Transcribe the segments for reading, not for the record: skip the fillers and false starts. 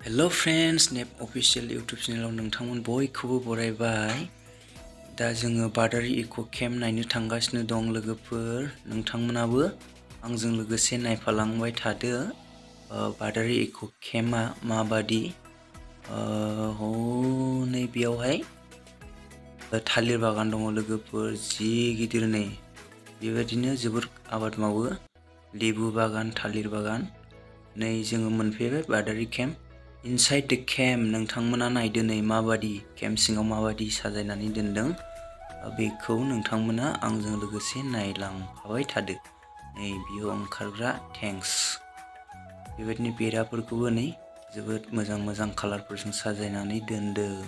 Hello friends, नेप official YouTube channel नोंथांमोन बयखौबो बरायबाय। दा जोङो बादारि इको केम्प नायनो थांगासिनो दं लोगोफोर। नोंथांमोनाबो आंजों लोगोसे नायफालांबाय थादो। बादारि इको केम्पआ माबादि नै बेयावहाय थालिर बागान दङ लोगोफोर, जि गिदिर नै। बेबायदिनो जोबोर आबाद मावो, लेबु बागान, थालिर बागान। नै जोङो मोनफैबाय बादारि केम्प। इनसाइड द केम्प नोंथांमोना नायदो नै माबादि केम्प सिङाव माबादि साजायनानै दोनदों। बेखौ नोंथांमोना आंजों लोगोसे नायलांफाबाय थादो। नै बियो ओंखारग्रा थेंक्स। बेबायदिनो बेराफोरखौबो नै जोबोद मोजां कालारफोरजों साजायनानै दोनदों।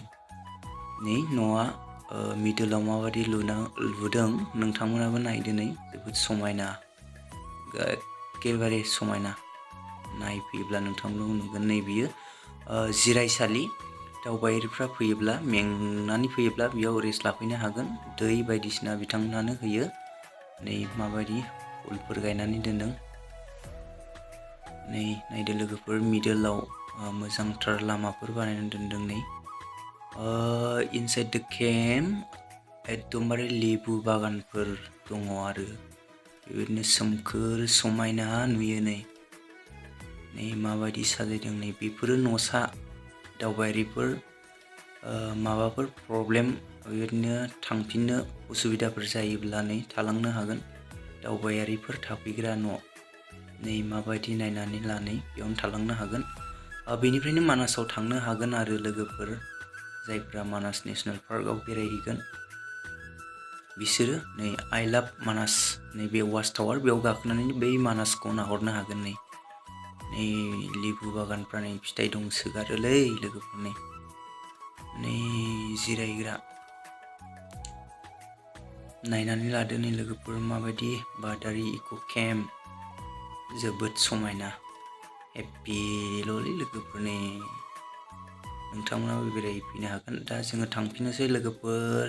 नै न'आ मिडलाव माबादि लुदों नोंथांमोनाबो नायदो नै जोबोद समायना, एखेबारे समायना। नायफैयोब्ला नोंथांमोनाबो नुगोन नै बियो जिरायसालि। दावबायारिफ्रा फैयोब्ला मेंनानै फैयोब्ला बेयाव रेस्ट लाफैनो हागोन। दै बायदिसिना बिथांमोनानो होयो। नै माबायदि फुलफोर गायनानै दोनदों। नै नायदो लोगोफोर, मिडलाव मोजांथार लामाफोर बानायनानै दोनदों नै। इनसाइड द केम्प एकदमबारे लेबु बागानफोर दङ आरो बेबायदिनो सोमखोर समायना नुयो नै। नै माबायदि साजायदों नै बेफोरो न'सा। दावबायारिफोर माबाफोर प्रब्लेम बेबायदिनो थांफिननो उसुबिदाफोर जायोब्ला नै थालांनो हागोन। दावबायारिफोर थाफैग्रा न'। नै माबायदि नायनानै ला नै बेयावनो थालांनो हागोन। बेनिफ्रायनो मानासाव थांनो हागोन आरो लोगोफोर, जायफ्रा मानास नेसनेल पार्कआव बेरायहैगोन बिसोरो नै आइ लाभ मानास, नै बे वाच टावार, बेयाव गाखोनानै बै मानासखौ नाहरनो हागोन नै। नै लेबु बागानफ्रा नै फिथाइ दंसोगारोलै लोगोफोर नै जिरायग्रा। नायनानै लादो नै लोगोफोर माबायदि बादारि इको केम्प, जोबोद समायना। हेप्पिल'लै लोगोफोर नै। नोंथांमोनाबो बेरायफैनो हागोन। दा जोङो थांफिननोसै लोगोफोर।